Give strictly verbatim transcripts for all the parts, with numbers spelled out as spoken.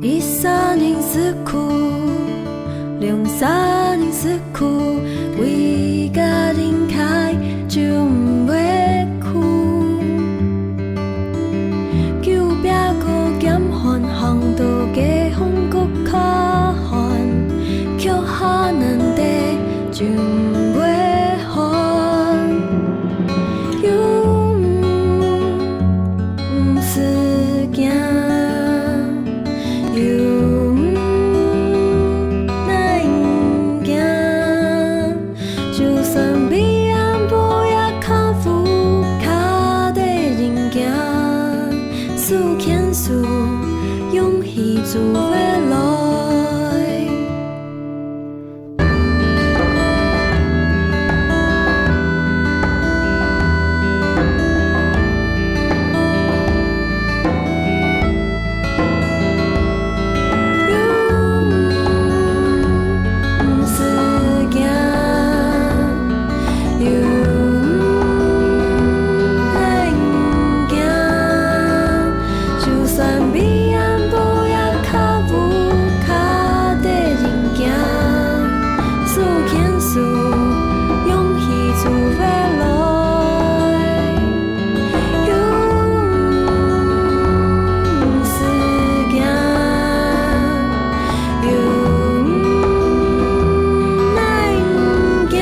一儕人思苦，兩儕人思苦，為家庭開就毋會苦。九百个減寒，行到街項个較寒，腳下難得就毋會寒。又毋使驚， 又毋難驚，就算彼岸無也較烏，較得人驚。手牽手，勇氣就會來。 就算彼岸無也較烏，較得人驚，手牽手，勇氣就會來。又毋使驚，又毋難驚，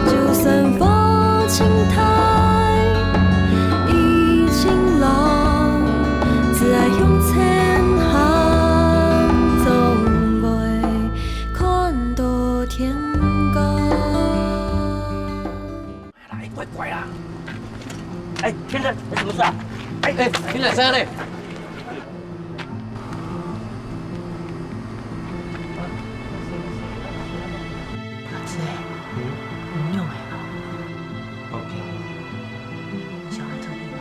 就算風盡大，雨盡浪，只愛向前行，總會看到天光。來，乖乖啦！哎，先生，有什麼事啊？哎，哎，你來啥嘞？ 阿志欸，嗯？你仰會啊？放屁。想愛做你嗎？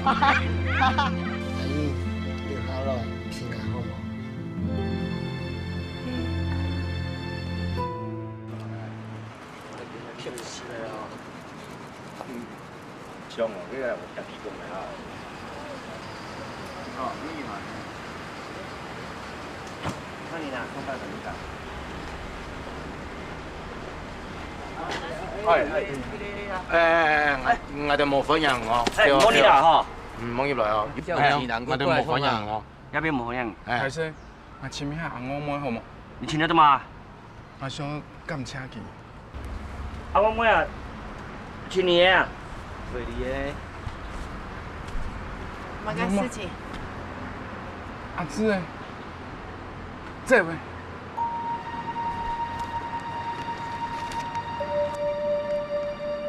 阿姨，你好了，平安好無？嗯。 像哦，你來有聽義工的啊。哦，你嘛。看你啦，看到什麼啦？哎，哎，哎，哎，哎，𠊎，𠊎兜無歡迎哦。哎，對哦，無你啦，對哦。吼。嗯，無入來哦。有錢人哎呀，𠊎兜無歡迎哦。過來看啊。那邊無歡迎。哎。歹勢，𠊎尋一下阿外妹好無？你尋到了嗎？ 𠊎想感謝佢。阿外妹啊，尋你个啊。對你个。麼个事情？阿志欸，這位。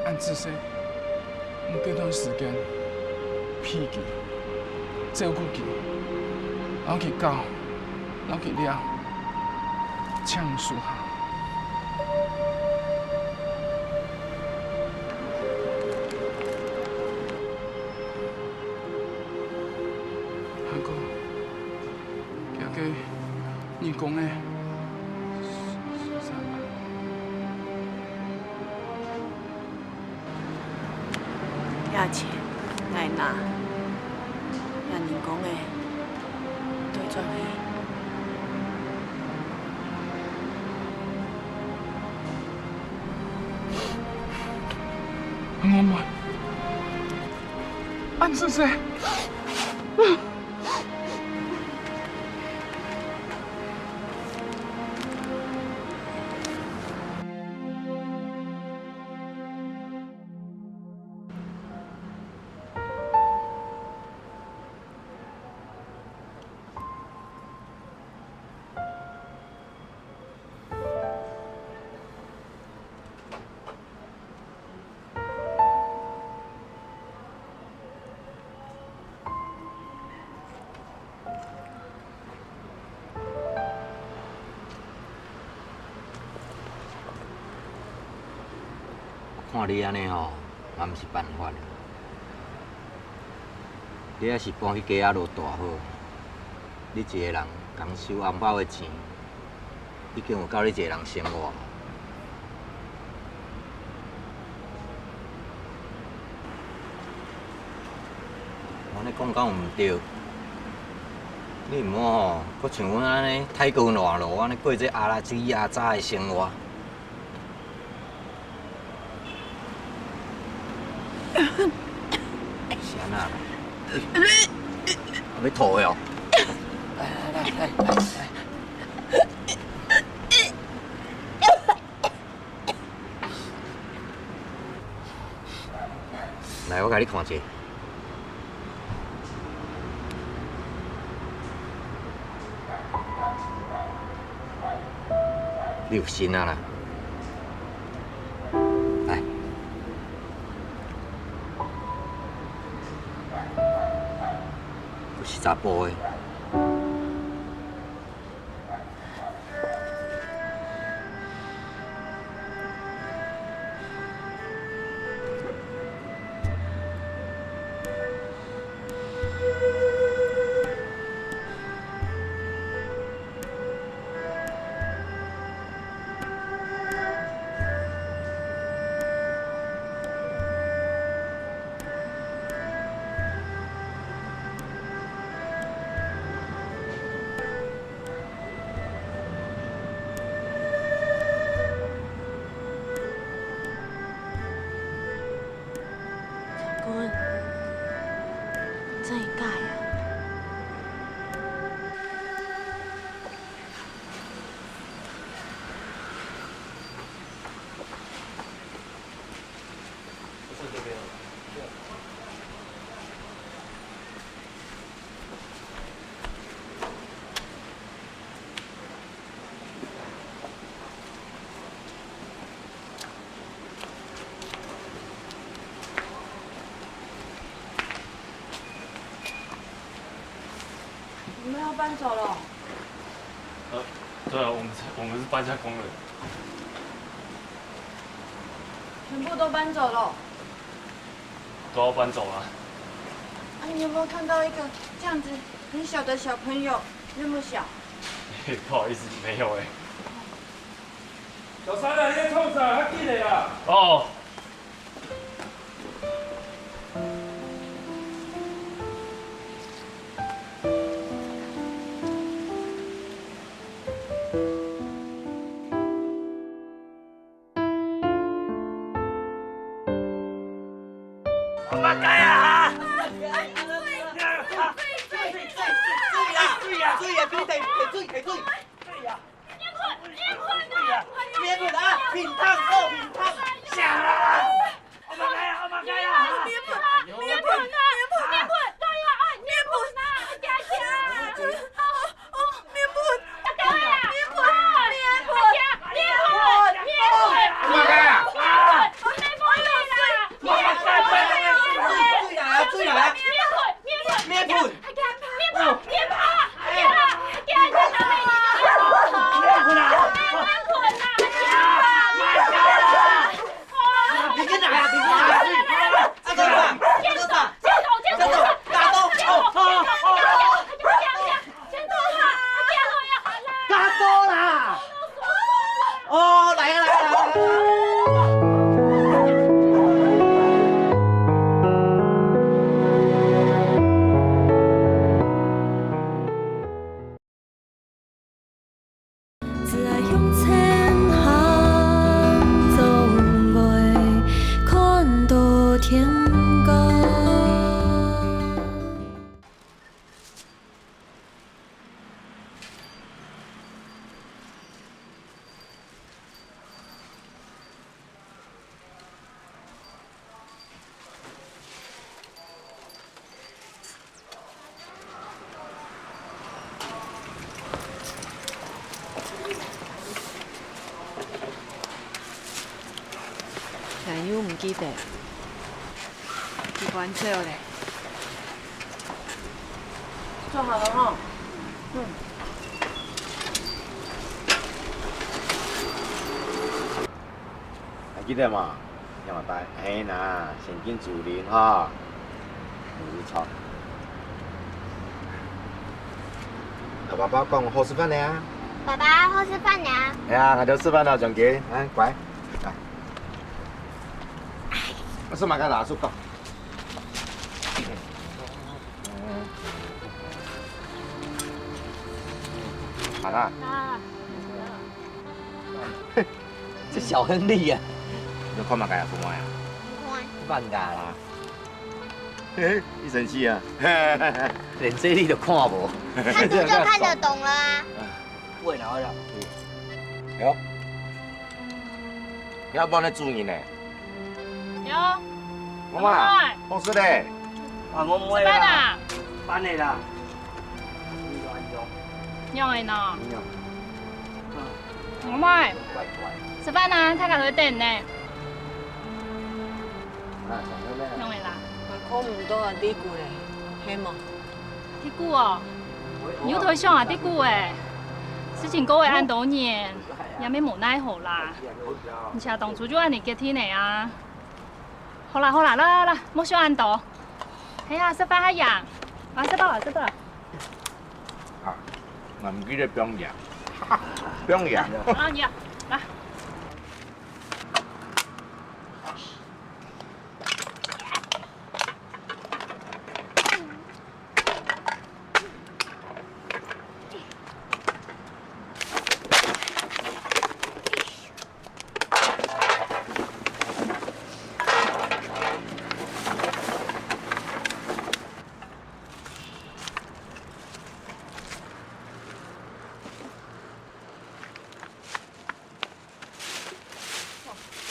恁仔細。 你這段時間，陪佢，照顧佢，摎佢搞，摎佢尞，淨有舒服。還過， 佢个人工呢？這錢𠊎拿，這人工呢，對轉去。我嘛，恁仔細。 看你恁仔吼，嘛毋是辦法。你猶是搬去街仔落蹛好。你一个人工收紅包个錢， 已經有夠你一个人生活。講敢毋著？你毋好吼，閣像阮安尼太過懶惰，安尼過這阿拉斯阿扎的生活。是安怎啦？欲吐的哦。來來來來來。 來，我共你看一下。你有身啊啦。來。閣是查埔的。 长官，真会改啊！ 你们要搬走了？呃，对啊，我们是，我们是搬家工人。全部都搬走了？都要搬走了。啊，你有没有看到一个这样子很小的小朋友，那么小？不好意思，没有欸。小三啊，你在创啥？较紧的啦！哦。 面盆啊，面盆啊，面盆啊！水來啊，水來啊！面盆！ 加多啦！哦，來啊，來啊，來啊！朋友毋記得，佢搬走咧。做好了吼。嗯。 還記得無？愛戴，哎吶，先敬主禮哈。你坐。摎爸爸講好食飯了啊。爸爸，好食飯了啊。哎呀，𠊎兜食飯了，正經。哎，乖，來。阿叔嘛，佮阿叔講。好啦。啊。這小亨利啊。你看麼个啊，魍妹啊？慢个啦。嘿，你生氣啊？連這你都看無。看圖就看得懂了啊。喂，哪位啦？有。 你要幫你煮人呢？有。媽媽，好食咧。啊，我妹啦。食飯啊？飯了啦。仰仔呢？我妹，食飯啊，大家都在等呢。仰仔啦？還看毋到啊，弟姑咧，係無？ 弟姑哦，你又在想啊，弟姑誒，事情過了恁多年，也無奈何啦。你且當初就恁樣決定个啊。好啦好啦，來來來，莫想恁多。係啊，食飯啊呀，啊，食飽啦，食飽啦。啊，𠊎毋記得放鹽，放鹽。啊，你啊，來。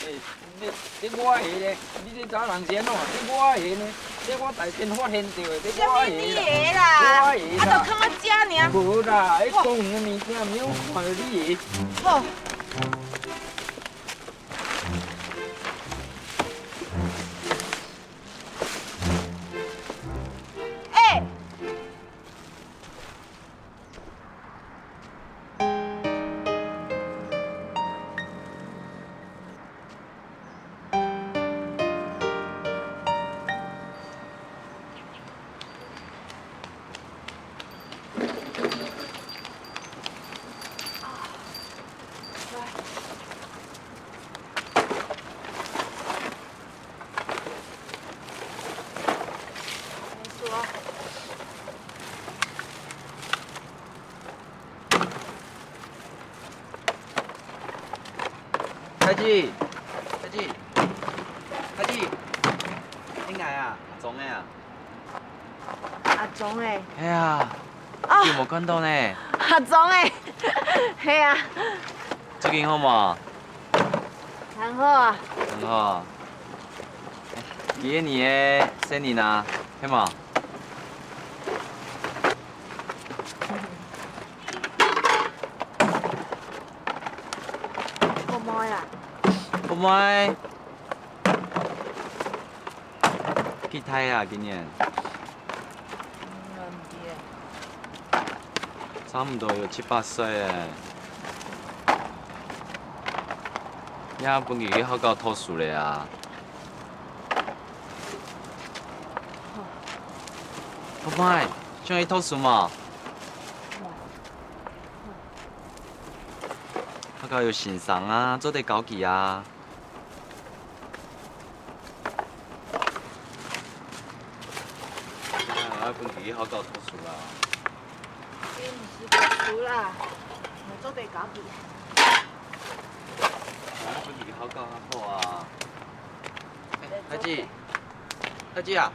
欸，你，你我个咧，你這查人仙哦，你我个咧，這我大先發現到个，這我个啦，你个啦，我个啦。啊，都看我食爾。無啦，你講你个物件，毋用看你。好。欸， 太子，太子，太子，你𠊎啊，阿忠个啊。阿忠个。係啊，啊，你有無看到呢？阿忠个，係啊。最近好無？還好啊。還好。幾多年个生日啊？係無？ 好無啊？好無？幾大啊，今年？差毋多有七八歲咧。也分佢去學校讀書咧啊。 好無？想去讀書無？學校有先生啊，做得教佢啊。啊，愛分佢去學校讀書啦。佢毋使讀書啦，𠊎做得教佢。啊，分佢去學校較好啊。 欸，太子，太子啊！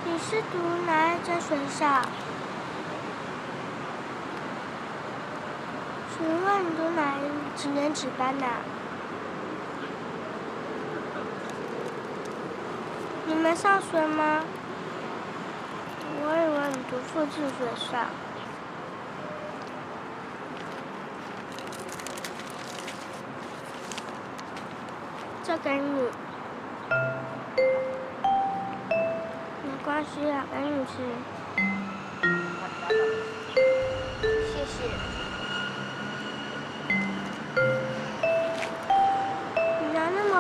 你是讀哪一間學校？請問你讀哪一，幾年幾班啊？你們上學嗎？我以為你讀附近學校。 這給你。沒關係啊，給你吃。謝謝。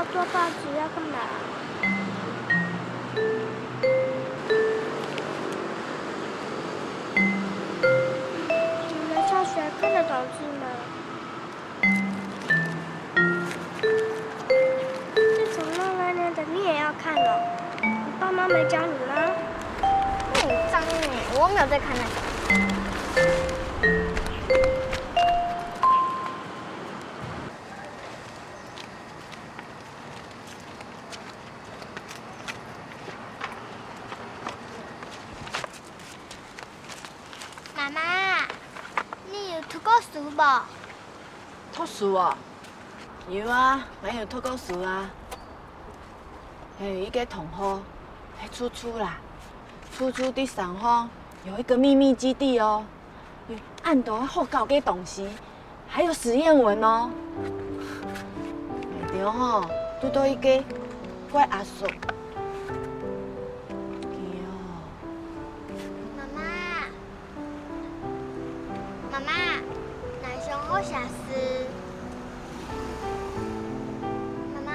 做报纸要干嘛？你们上学看得懂字吗？这种乱乱的你也要看哦？你爸妈没教你吗？那你脏欸，我又没有在看那个。妈妈，你有讀過書無？讀書哦？有啊，𠊎有讀過書啊。還有一個同學，係豬豬啦。豬豬在山上有一個秘密基地哦，有恁多好搞个東西，還有實驗文哦。𠊎兜吼，堵著一個怪阿叔。佢哦，媽媽，媽媽，𠊎想學寫字。媽媽。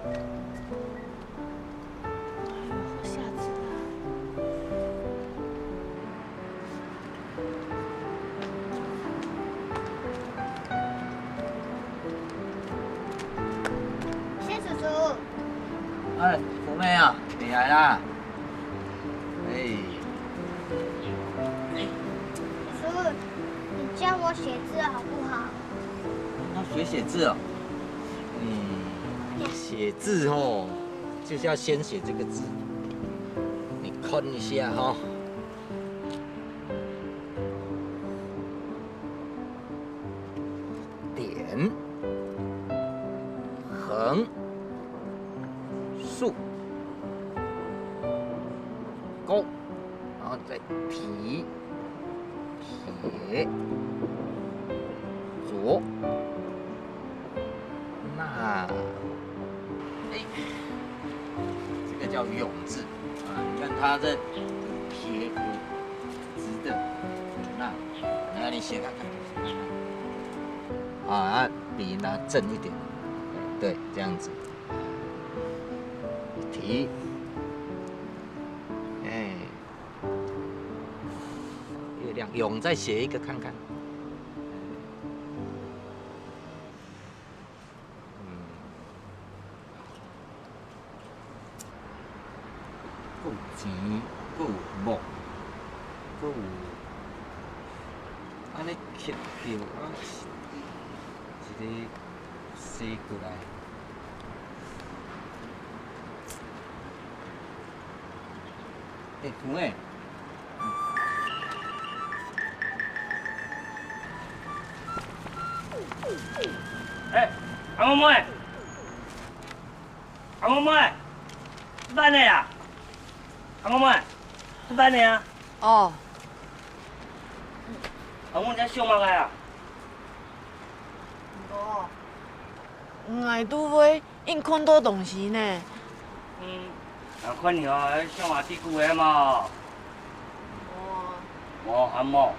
哎喲，好寫字啊！ 謝叔叔。哎，福妹啊，你來啦。哎。叔叔，你教我寫字好不好？要學寫字哦？你寫字哦，就是要先寫這個字。你看一下哈。 點、橫、豎、勾，然後再提、撇、欉、捺。哎，這個叫永字啊，你看它這撇 直的，那，那你寫看看，寫看看。啊，啊，筆拿正一點，對，這樣子。提，哎，月亮，永再寫一個看看。 嗯。閣有錢，閣有木，閣有按呢刻刻啊，一个踅過來。欸，紅欸， 欸，阿妹妹，阿妹妹，食飯了啊？阿妹妹，食飯了啊？哦。阿妹，你在想麼个啊？無，𠊎都會 緊看著東西呢。嗯，𠊎看你哦，想下地久个嘛。無。無，還無，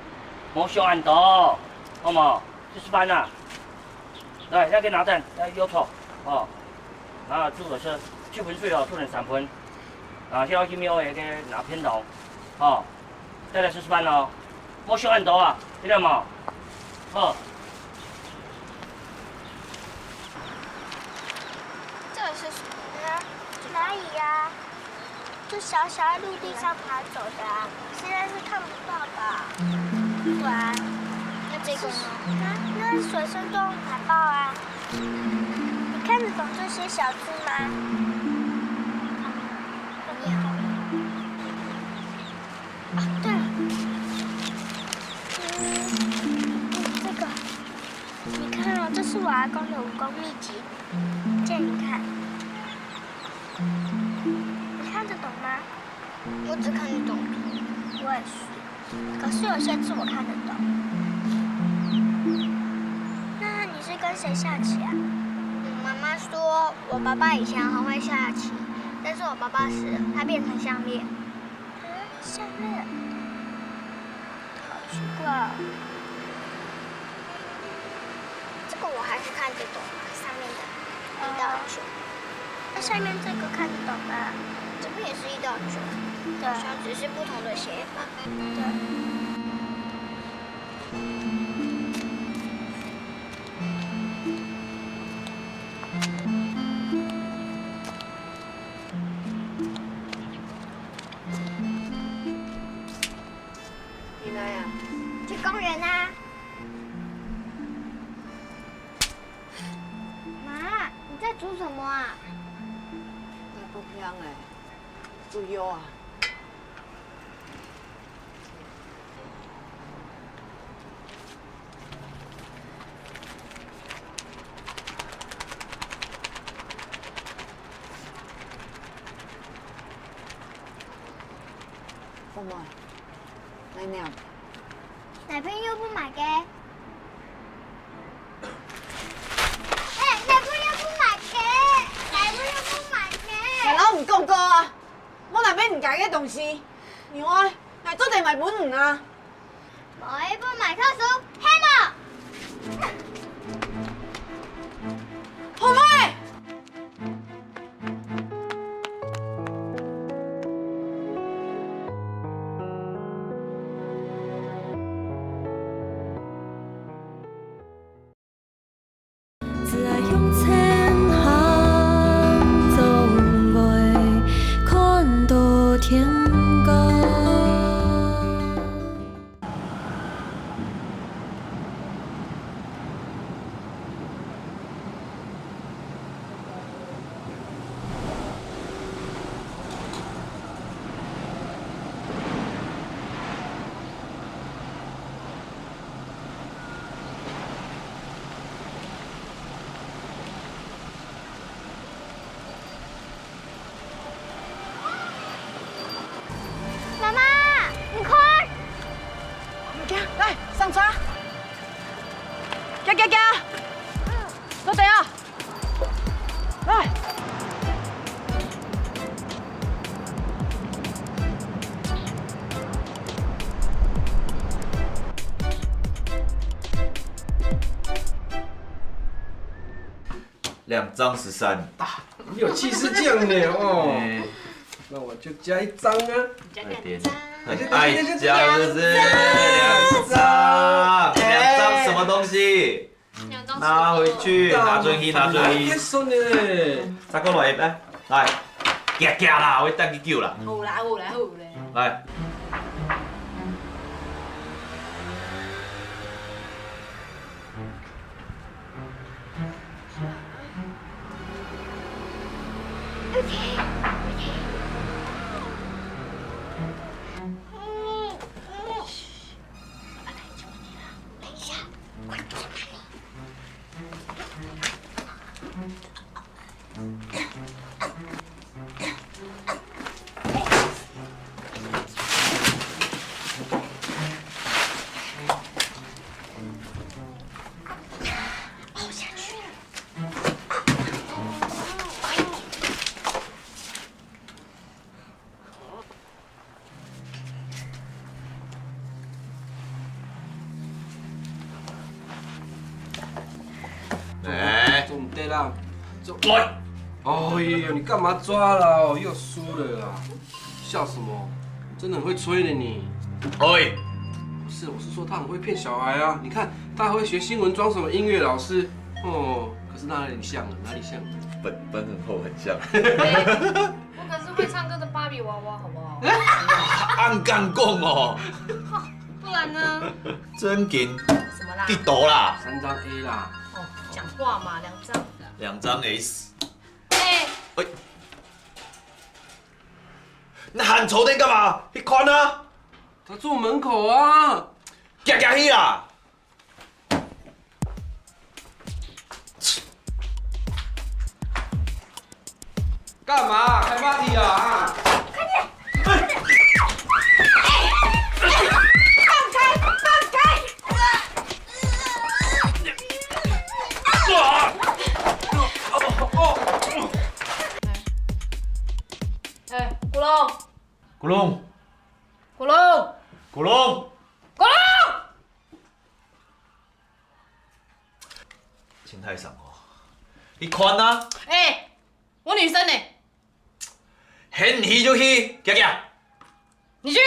無想恁多，好無？去食飯啊！來，這個拿等，來，有錯，哦。拿住手車，七分水哦，出成三分。啊，現在去廟个該拿便當，哦。 再來食飯哦，莫想恁多啊，聽到無？好。這是什麼呀？哪裡呀？這小小的陸地上爬走的啊，現在是看不到吧？對啊。那這個呢？啊，那是水生動物海豹啊。你看得懂這些小字嗎？你好。 啊，對了，嗯，嗯，這個，你看哦，這是我阿公的武功秘籍，借你看。你看得懂嗎？我只看得懂圖。我也是，可是有些字我看得懂。那你是跟誰下棋啊？我媽媽說，我爸爸以前很會下棋，但是我爸爸死了，它變成項鍊。 嗯，項鍊。好奇怪哦。我还是看得懂啊，上面的一到九。那下面这个看得懂吗？这边也是一到九，对。好像只是不同的写法。对。你来呀。去公园啊。 妈，你在煮什么啊？在爆香欸，煮药啊。什么？奶奶。奶粉又不买给？ 哎，奶粉又不买给，奶粉又不买给。𠊎摎你講過啊，無買分你个東西，你愛，𠊎做得買分你啊。無一分買套書，係無？好無？ 只愛向前行，總會看到天光。 妈妈，你看！行，來，上車！行行行，落地啊！來。 兩張十三。啊，你有氣勢這樣呢，哦。哎。那我就加一張啊。加兩張。很愛加，是不是？兩張。兩張什麼東西？兩張拿回去，拿出去，拿出去。結束呢。再過來，來，來，行行啦，我等你久啦。好啦，好啦，好啦。來。 哎。做毋得啦，做，喂！哎呦，你幹嘛抓啦？哦，又輸了啦！笑什麼？你真的很會吹呢你。喂！不是，我是說他很會騙小孩啊！你看，他還會學新聞裝什麼音樂老師，哦，可是哪裡像啊？哪裡像？本本很厚很像。我可是會唱歌的芭比娃娃，好不好？恁敢講哦！不然呢？正經。什麼啦？地圖啦。三張A啦。哦，講話嘛，兩張。兩張S。哎。喂，你還坐等幹嘛？去看啊！他坐門口啊。行行去啦！ 幹嘛？開party啊？啊！放開！放開！哎，古龍！古龍！古龍！古龍！古龍！你看啊，哎，我女生呢？喊你去就去，行行。你去啦！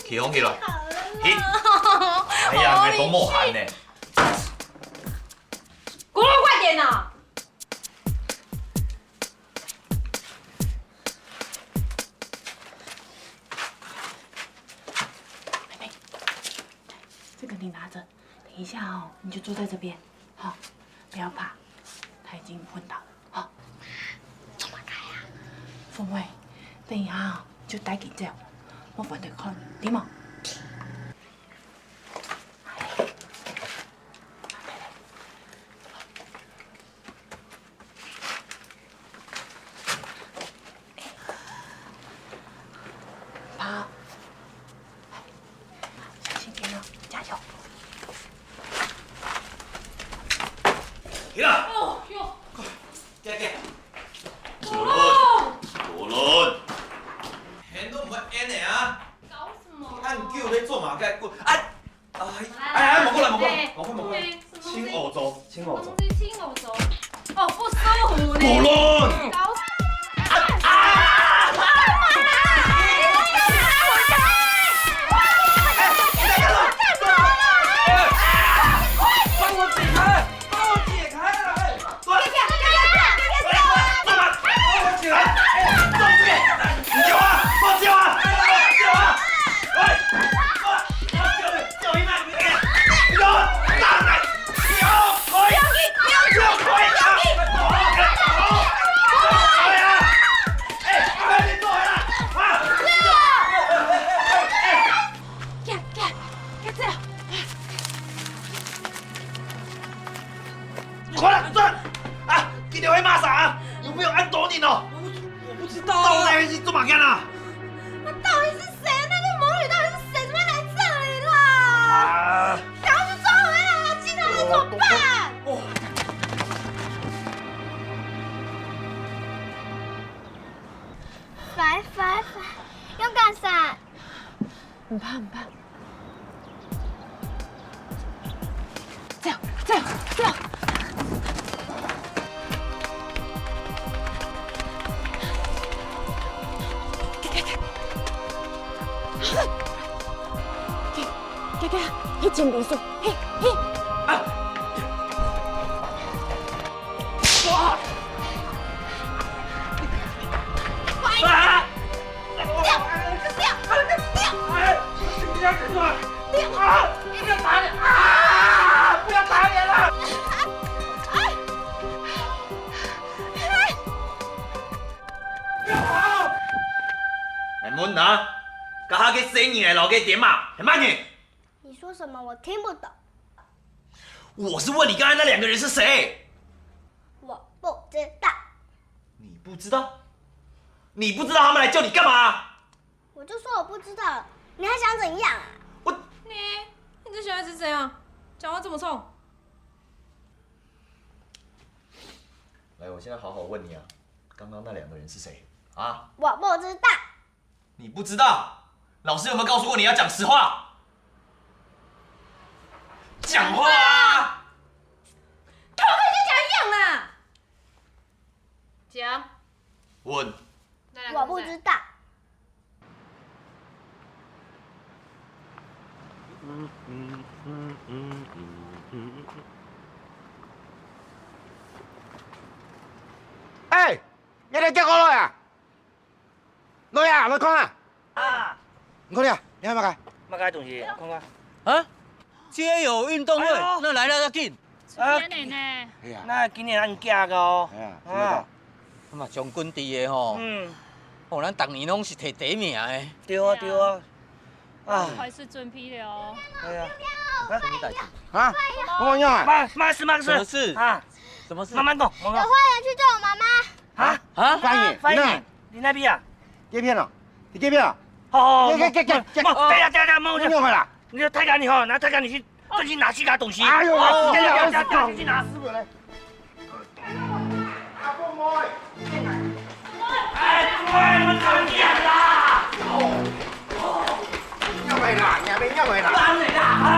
起哄起來，起！哎呀，你都無喊呢。滾快點啊！妹妹，这个你拿着，等一下哦，你就坐在这边，好，不要怕，他已经昏倒了，好。做么个啊？凤妹，等一下哦，就带佢走，莫烦得看，知無？ 爸，小心点哦，加油！起來！哦喲！快，快，快！羅倫，羅倫，喊都毋會喊个啊！搞什麼？恁久咧做麼个？滾！哎！ 哎，哎，哎，莫過來，莫過來，哎，莫過來，莫過來。哎，什麼東西？清歐洲，清歐洲。什麼東西？清歐洲。哦，不舒服呢。羅倫！搞死！啊！啊！幫我解開！幫我解開了！哎！ 你走啊！放手啊！放手啊！哎！放手！放手！你走！放手！放手！放手！放手！ 行，行，行，走！快點，走！啊，今天會罵啥啊？有沒有恁多人哦？我不，我不知道啊。到底是做麼个啊？那到底是誰？那個魔女到底是誰？怎麼會來這裡啦？啊！趕快去抓回來啊！其他人怎麼辦？哦，快，快，快，勇敢些！ 毋怕，毋怕。走，走，走！行，行，行，去前面走，去，去！啊！哇！啊！ 不要！不要！不要！不要！啊！不要打臉！啊！不要打臉了！哎！哎！不要跑！來問啊，頭下个細人仔摎个點啊，係麼人？你說什麼？我聽不懂。我是問你剛才那兩個人是誰？我不知道。 你不知道？你不知道他們來叫你幹嘛？我就說我不知道，你還想怎樣啊？我……你，你這小孩子怎樣？講話這麼衝？來，我現在好好問你啊，剛剛那兩個人是誰啊？我不知道。 你不知道？老師有沒有告訴過你要講實話？講話啊！頭殼就講一樣啦。講。問。我不知道。哎，你來叫我來啊！ 來啊，來看啊！啊！你看啊，你看麼个？麼个東西？看看。啊？街友運動會，哎喲，哪來那麼緊？啊，今年呢？哎呀，哪今年恁遽个哦？哎呀，真个哦。啊。啊嘛，上緊張个吼。嗯。哦，咱逐年攏是提第一名个。對啊，對啊。啊。開始準備了哦。哎呀，什麼代誌？啊？我問你啊。慢，慢，是慢，是。什麼事？啊。什麼事？慢慢講，慢慢講。有壞人去救我媽媽。 啊？啊？壞人，壞人，你哪？你哪位啊？這片哦，你這片哦。好，好，好，這，這，這，這，莫，莫，等一下，等一下，等一下，莫，你用好了。你就太趕緊吼，拿太趕緊去，最近拿去拿東西。哎呦，哦，這樣，這樣，這樣，這樣，去拿。師傅來。阿公妹。哎，喂，你們怎麼講啦？哦，哦，要來啦，你還沒要來啦。當然啦，哎。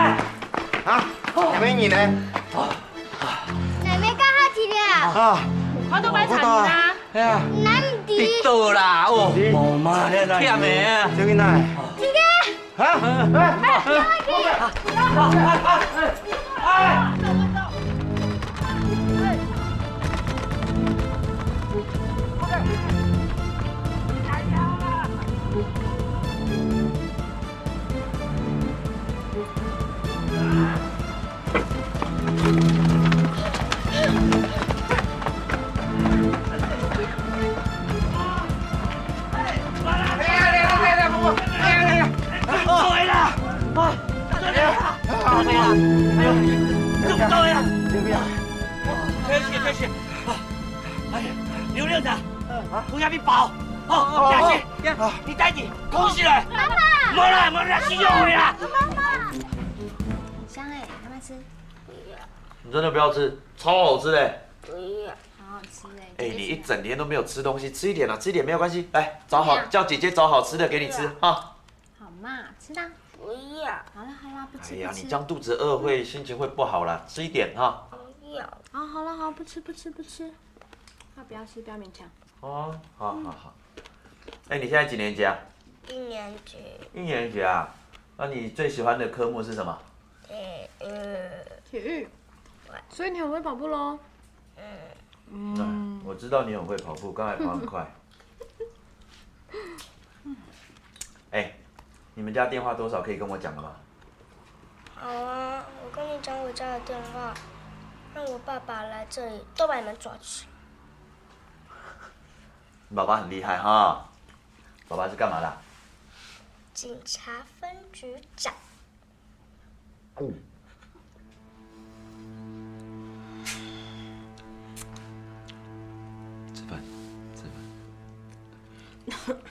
啊，哪位人呢？哪位教下去了？啊，我都白慘啦。哎呀，難得。你倒啦，哦，無嘛，你哪，欠的啊。這个哪？這个。啊？哎，哎，哎，哎，哎，哎，哎，哎呀，劉院長，我要你包，哦，下去，你帶你，恭喜了。妈妈，没了，没了，洗脚回啦。妈妈，香哎，要不要吃？你真的不要吃，超好吃的。不要。好好吃哎。哎，你一整天都没有吃东西，吃一点啦，吃一点没有关系。来，找好，叫姐姐找好吃的给你吃哈。好嘛，吃啦。不要。好了好了，不吃不吃。哎呀，你这样肚子饿会心情会不好啦，吃一点哈。不要。好好了好，不吃不吃不吃。那不要吃，不要勉强。哦，好好好。哎，你现在几年级啊？一年级。一年级啊？那你最喜欢的科目是什么？体育。体育。所以你很会跑步喽？嗯。我知道你很会跑步，刚才跑很快。哎，你们家电话多少可以跟我讲的吗？好啊，我跟你讲我家的电话，让我爸爸来这里，都把你们抓去。你爸爸很厉害哈，爸爸是干嘛的啊？警察分局长。吃饭，吃饭。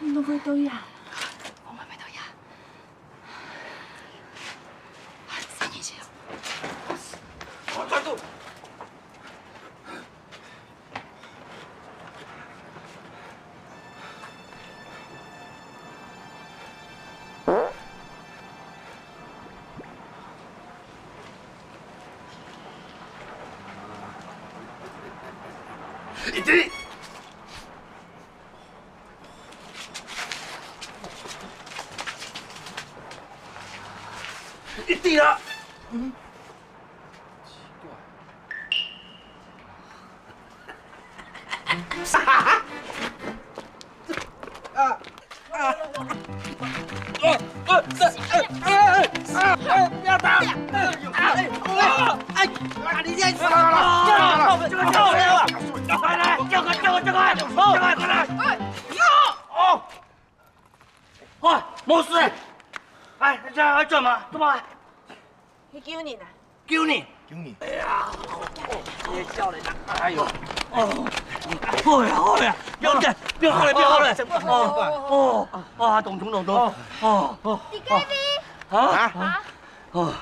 你都会对呀，我们没对呀。三年级了。我抓住。 一定啊！嗯，奇怪。啊！ 啊！呃，呃，呃，呃，呃，呃，不要打！哎，哎，哎，哎，啊，你这样子，快来，快来，快来，快来！哦，哦，没事。哎，这要干嘛？干嘛？你救人啊？ 救你！救你！哎呀，哦，别笑了啦！哎呦，哦，好了好了，不要再，不要好了，不要好了！哦哦，啊，懂懂懂懂，哦哦，你给你啊啊！哦，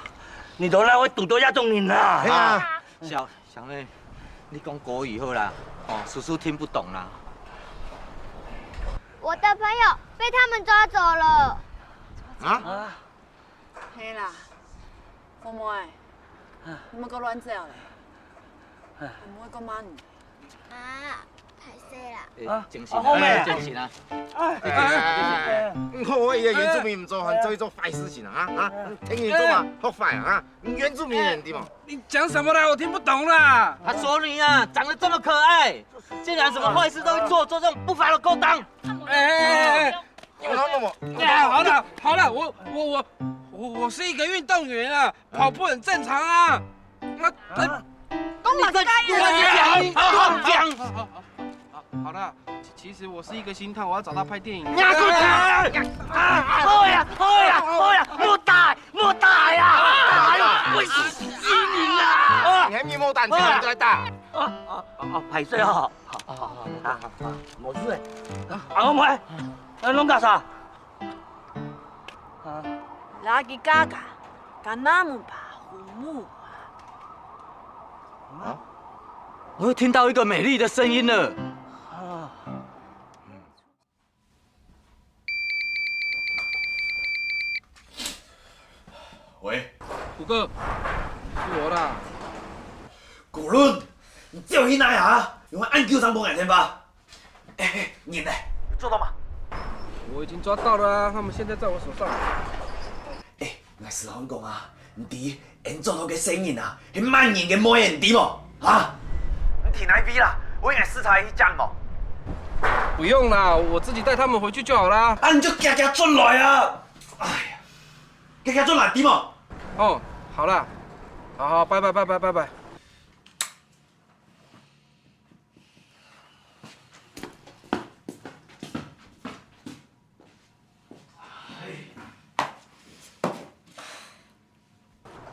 你都来我堵到这种人啦！哎呀，小小妹，你讲国语好啦，哦，叔叔听不懂啦。我的朋友被他们抓走了。啊？ 嘿啦，妹妹，你莫个乱走咧，你莫个骂人。啊，壞勢啦。啊，精神啊，啊，好咩？哎，精神啊。哎，哎，哎，哎，哎，你看我一個原住民毋做，還做一做壞事情啊，啊？聽你做嘛，學壞啊，啊？你原住民人對嗎？你講什麼啦？我聽不懂啦。他說你啊，長得這麼可愛，竟然什麼壞事都會做，做這種不法的勾當。哎，哎，哎，哎，有聽懂無？哎，好了，好了，我，我，我，我，我是一個運動員啊，跑步很正常啊。那，那，講麼个啊？你在，你在講，你在講。好，好，好，好，好了，其，其實我是一個星探，我要找他拍電影。你要給我講！哎，哎，哎，好呀，好呀，好呀，莫打，莫打呀！哎呦，會死人啊！你還沒有打，你就來打。啊，啊，啊，歹勢哦。好，好，好，好，好，好，無事的。啊，阿妹，你攏做啥？ 啊？Lagi kaka, kanamo pa humuha. 啊？我又聽到一個美麗的聲音了。啊。喂，虎哥，是我啦。古倫，你走去哪呀？用恁久長無人電話？ 哎，哎，你呢？你做到嗎？我已經抓到了啊，他們現在在我手上。哎，𠊎師兄講啊，你知，俺做到个生意啊，係麼人个妹，你知無？啊？你去哪位啦？我應該視察一下無？不用啦，我自己帶他們回去就好啦。啊，你就遽遽轉來啊！哎呀，遽遽轉來，知無？哦，好啦，好好，拜拜拜拜拜拜。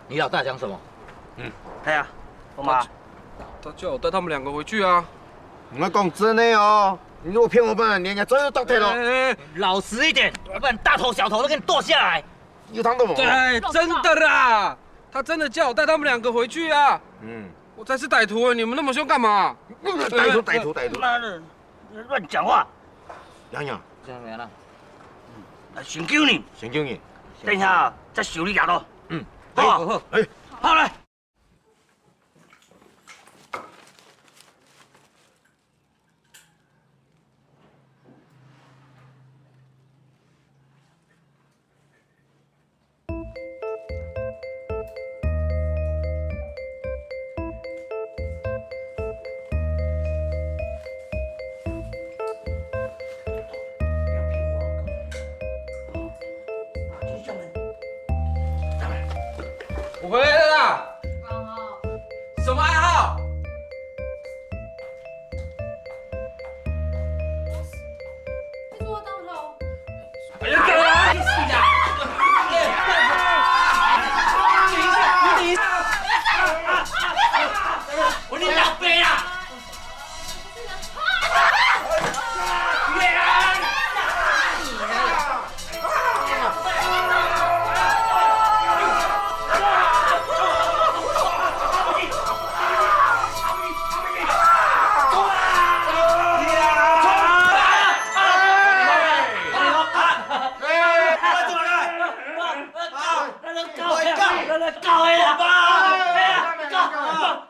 你老大講什麼？嗯，係啊，我嘛，他叫我帶他們兩個回去啊。你講真个哦，你如果騙我們，你應該早就倒退了。哎，哎，哎，老實一點，要不然大頭小頭都給你剁下來。有聽到無？對，真的啦，他真的叫我帶他們兩個回去啊。嗯，我才是歹徒欸，你們那麼兇幹嘛？歹徒，歹徒，歹徒。媽的，亂講話！洋洋，這樣怎麼樣了？來，先救你，先救你。等一下再修理牙刀。嗯，好，好，好，哎，好來。 我回來了啦。什麼暗號？哎呀，幹嘛？你死啊！我你老爸啊！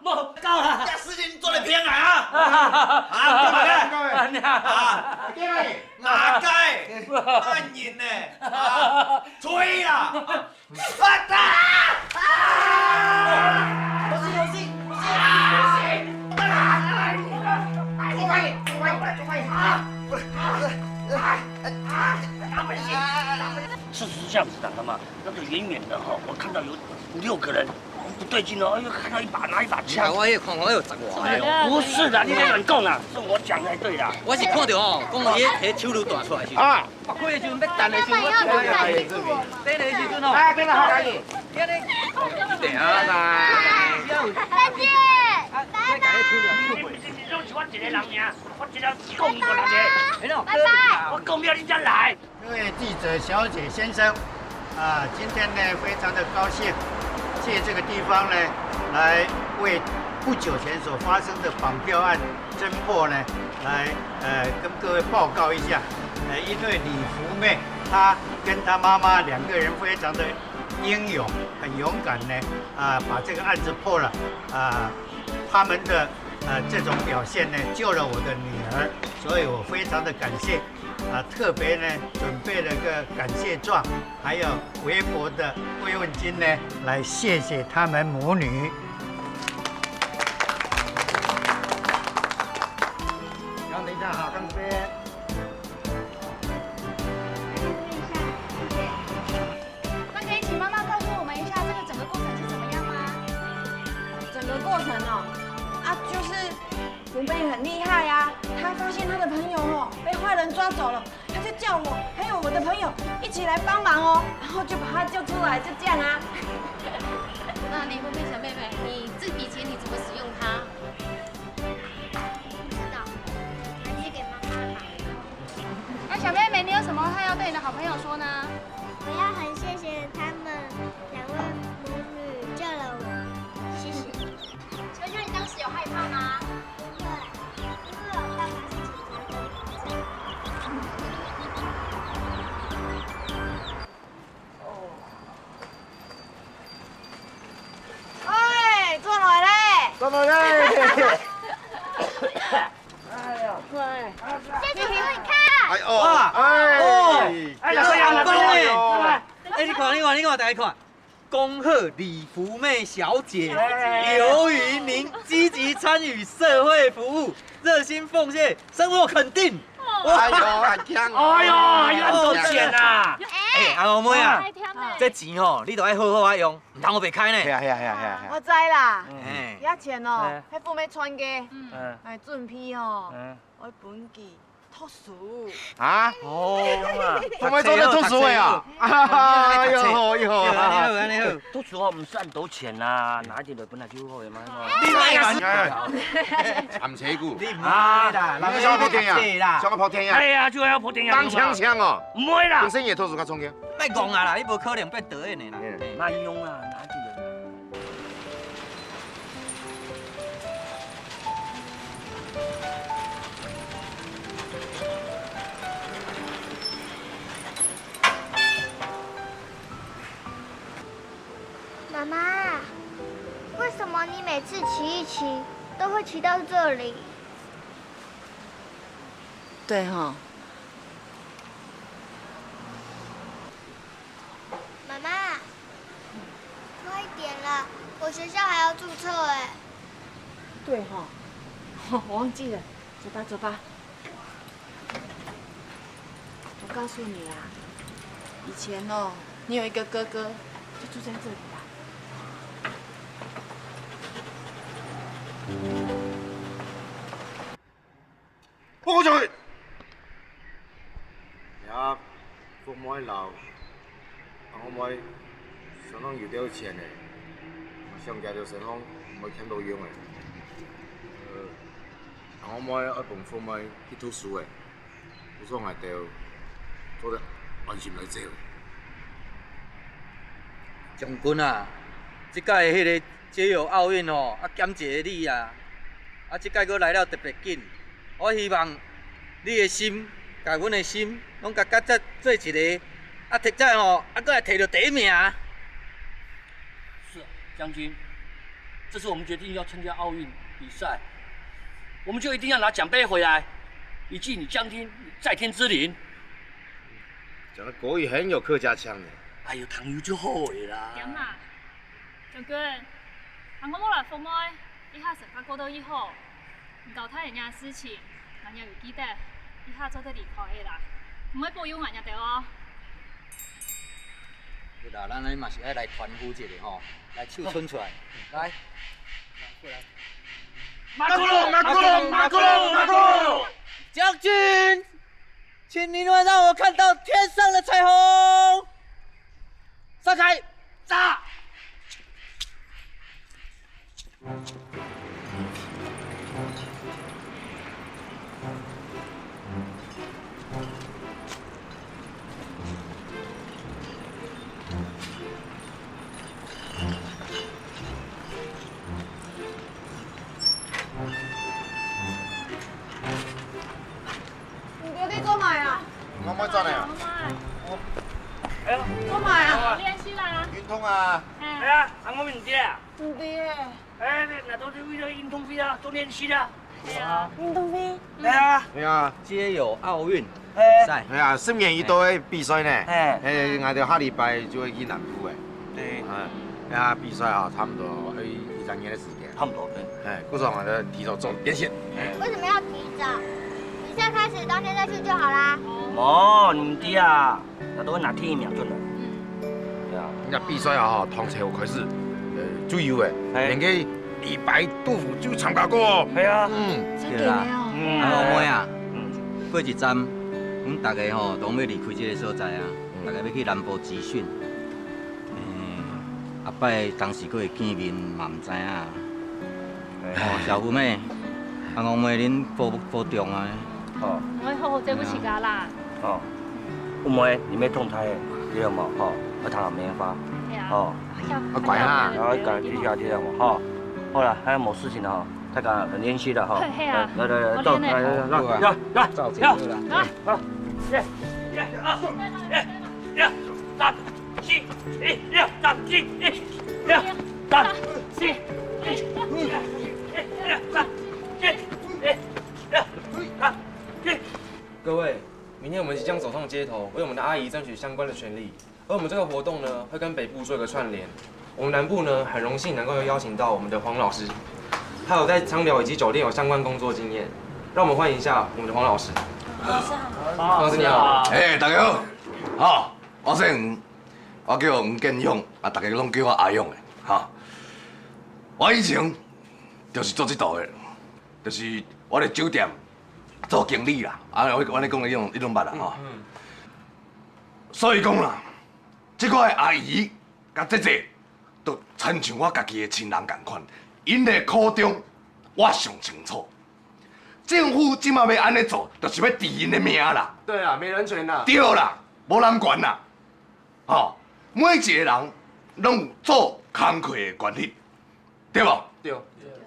無，無夠啦！這事情做得騙人啊！啊，做麼个？啊，哪個？哪個？犯人呢？啊，追啦！啊，啊！不是，不是，不是，不是！啊！事實上是這樣的嘛，那個遠遠的哈，我看到有五六個人 不對勁哦，哎呦，看到一把，拿一把槍。你看我彼看，我有十外个哦。不是的，你別亂講啦，是我講才對啦。我是看到哦，講伊彼手榴彈出來時，啊，發開的時陣，欲彈的時陣，我就來，等的時陣哦，哎，等一下，等一下。你按呢，等啊啦。再見，拜拜。啊，你共彼手榴彈，你毋是只有我一個人爾，我一個人講一個人的。拜拜。我講了你才來。 各位記者小姐先生，啊，今天呢，非常的高興，借這個地方呢，來為不久前所發生的綁票案偵破呢，來，呃，跟各位報告一下。呃，因為李福妹她跟她媽媽兩個人非常的英勇，很勇敢呢，啊，把這個案子破了。啊，他們的啊，这种表现呢，救了我的女儿，所以我非常的感谢。啊，特别呢，准备了个感谢状，还有微薄的慰问金呢，来谢谢他们母女。然后等一下哈，干杯。那可以请妈妈告诉我们一下，这个整个过程是怎么样吗？整个过程哦，啊，就是福妹很厉害啊，她发现她的朋友哦被坏人抓走了，她就叫我还有我的朋友一起来帮忙哦，然后就把他救出来，就这样啊。那李福妹小妹妹，你这笔钱你怎么使用它？不知道，拿去给妈妈吧。那小妹妹，你有什么话要对你的好朋友说呢？我要很谢谢他们两位母女救了我，谢谢。请问一下，你当时有害怕吗？不会，因为我爸爸是警察。哎，转来咧！转来咧！哎呀，谢谢你看。哎哦，哇，哎，哦，哎，老师，老师，哎呦，哎，你看，你看，你看，大家看，恭贺李福妹小姐，哎，由于您积极参与社会服务，热心奉献，深获肯定。哎呦，很强哦。哎呦，还有恁多钱啊！哎，阿妹啊，哎，这钱吼，你都爱好好啊用， 毋通我白开呢。係啊，係啊，係啊，係啊，係啊。我知啦，哎，遐錢哦，哎，係富美賺个，嗯，哎，準備哦，哎，我本記讀書。啊？哦，富美做得讀書个啊？哎呦，哎呦，讀書哦，毋使恁多錢啦，拿一點本來就好个嘛。你哪敢？參差股。你毋會啦，你想要拍電影？想要拍電影？哎呀，就要拍電影。當強強哦。毋會啦。本身也讀書較重要。 莫講啊啦，你無可能變導演的啦。嗯，嘿。莫用啊，拿去了。妈妈，为什么你每次骑一骑都会骑到这里？对吼。 妈妈，快一点啦，我学校还要注册哎。对吼，我忘记了，走吧，走吧。我告诉你啊，以前哦，你有一个哥哥，就住在这里啦。 放我出去！呀，福妹摎阿妹身上有兜錢个，想佢兜身上毋會欠到用个。呃，阿妹愛分福妹去讀書个，故所𠊎兜做得安心來走。將軍啊，這屆个彼个 街友奧運吼，啊，減一个你啊，啊，這屆閣來了特別緊。我希望你的心，佮阮的心，攏共結合做一个，啊，提早吼，啊，閣來提著第一名。是啊，將軍，這次我們決定要參加奧運比賽，我們就一定要拿獎盃回來，以祭你將軍在天之靈。講的國語很有客家腔呢。哎喲，糖油就好了啦。點啊！ 將軍，阿妹摎福妹，這下生活過到異好，毋交代人家个事情，𠊎也有記得，這下做得離開个啦，毋會保佑𠊎這兜哦。對啦，咱嘛是愛來團呼一下吼，來手伸出來，來。馬庫魯，馬庫魯，馬庫魯，馬庫魯！將軍！ 請你們讓我看到天上的彩虹！散開！炸！你到底做麼个啊？我毋會轉來啊。做麼个啊？練習啦。運動啊。哎呀，阿公毋知啊？毋知欸。哎，那都是為了運動會啊，做練習啊。對啊。運動會？哎呀。對啊，這有奧運哎。賽。哎呀，十年一度个比賽呢。哎。哎，𠊎兜下禮拜就會去南部欸。對。嗯，哎呀，比賽啊，差不多還有一兩年的時間。差不多，對。哎，故所𠊎兜提早做練習。為什麼要提早？比賽開始當天再去就好啦。哦，你知啊，那都會拿第一名準的。嗯。對啊。人家比賽啊，吼，當初開始，呃，就有欸，哎。連个李白、杜甫就參加過哦。哎呀。嗯。真的哦。嗯。啊，阿妹啊，嗯。過一站，阮大家吼，攏欲離開這个所在啊，嗯。大家欲去南部集訓。欸，後擺當時閣會見面嘛毋知啊。哎。哦，小虎妹，阿公妹恁保，保重啊。哦。我會好好照顧自家啦。哦。阿妹，你愛聽大个，知道無？吼，愛聽阿妹話。對啊。哦。哎呀，啊，乖啊。哎呀，要趕緊去啊，知道無？吼。好了，還有無事情了哈？大家很練習的哈。嘿，嘿啊。來來來，我練了。走，來來來來來來，走，走，走。來。好，耶耶啊，耶耶，三、四、一、二、三、四、一、二、三、四、一、二、三、四、一、二、三、四。各位，明天我们即将走上街头，为我们的阿姨争取相关的权利。而我们这个活动呢，会跟北部做一个串联。我们南部呢，很荣幸能够邀请到我们的黄老师，他有在餐饮以及酒店有相关工作经验，让我们欢迎一下我们的黄老师。老师好。黄老师你好。哎，大家好，哈，我姓黄，我叫黄建勇，啊，大家拢叫我阿勇的，哈。我以前就是做这道的，就是我的酒店做经理啦，啊，我我咧讲的你拢你拢捌啦，吼。嗯。所以讲啦，这个阿姨甲姐姐，都亲像我家己的亲人共款，因的苦衷，我上清楚。政府即马要安尼做，就是要治因的命啦。对啊，没人权啦。对啦，无人管啦。吼，每一个人拢有做工课的权利，对无？对。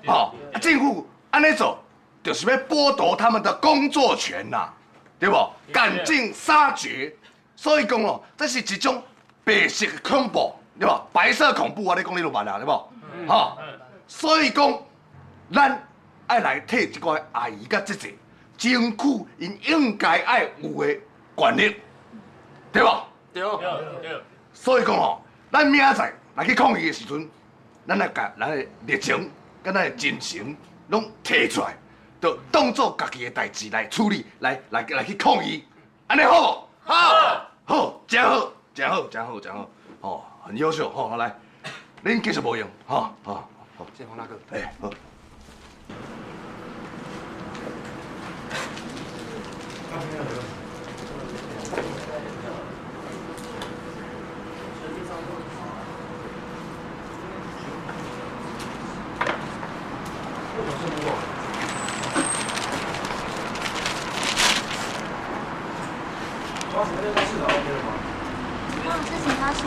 吼，啊，政府安尼做，就是要剥夺他们的工作权啦，对无？赶尽杀绝。所以讲哦，这是一种白色恐怖，对无？白色恐怖，我咧讲你就捌啦，对无？吼，所以讲，咱 爱来替这个阿姨甲姐姐争取因应该爱有的权利，对无？对。对，对。所以讲吼，咱明仔载来去抗议的时阵，咱来甲咱的热情、甲咱的真情拢提出来，就当做家己的代志来处理，来来来去抗议，安尼好无？好。好，真好。 真好，真好，真好。哦，很优秀，吼，好，来，恁继续无用，吼，吼，好。谢谢黄大哥。哎，好。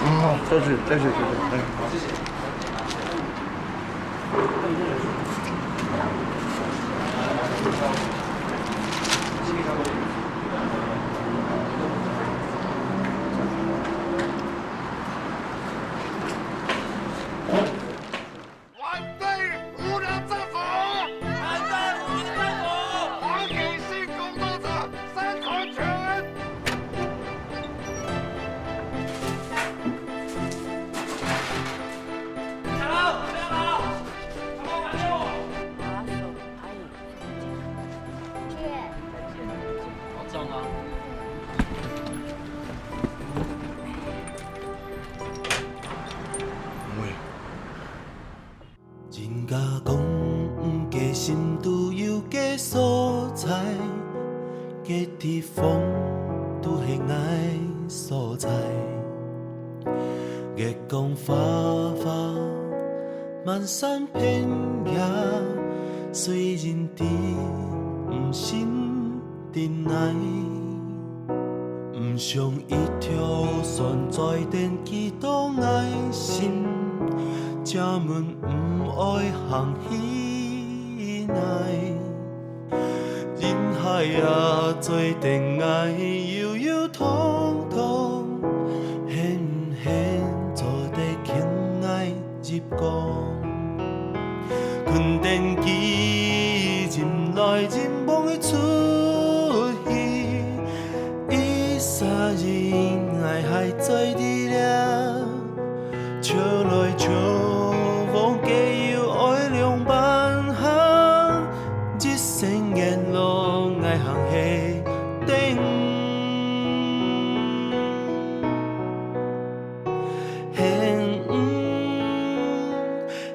嗯，谢谢，谢谢，谢谢，哎。反对无能政府！反对无能政府！还给性工作者生存权！小龙，不要跑！小龙，还给我！好重哦。喂。 人家讲，嗯，个心都有个所在，个地方都系𠊎所在。月光花花，满山遍野，虽然知毋信， 定来，毋想一條船載等幾多愛心，正問毋愛行去哪。人海啊，載等愛，悠悠通通，係光。困等佢，尋來尋望个出去，一儕人𠊎還在這裡， 笑來笑往，該又愛仰般行？一生沿路，𠊎行係等。現，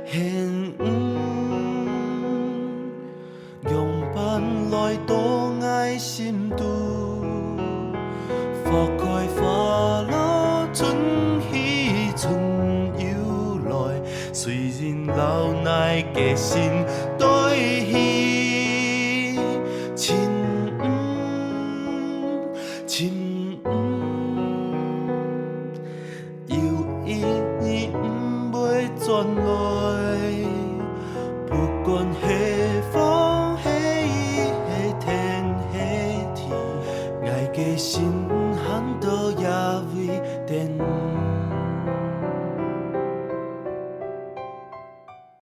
現， 仰般來到𠊎心肚？花開花落，春去春又來，誰人摎𠊎个心對去？尋，尋， 有一日毋會轉來，不管係風係雨，係天係地，𠊎个心還在這位等。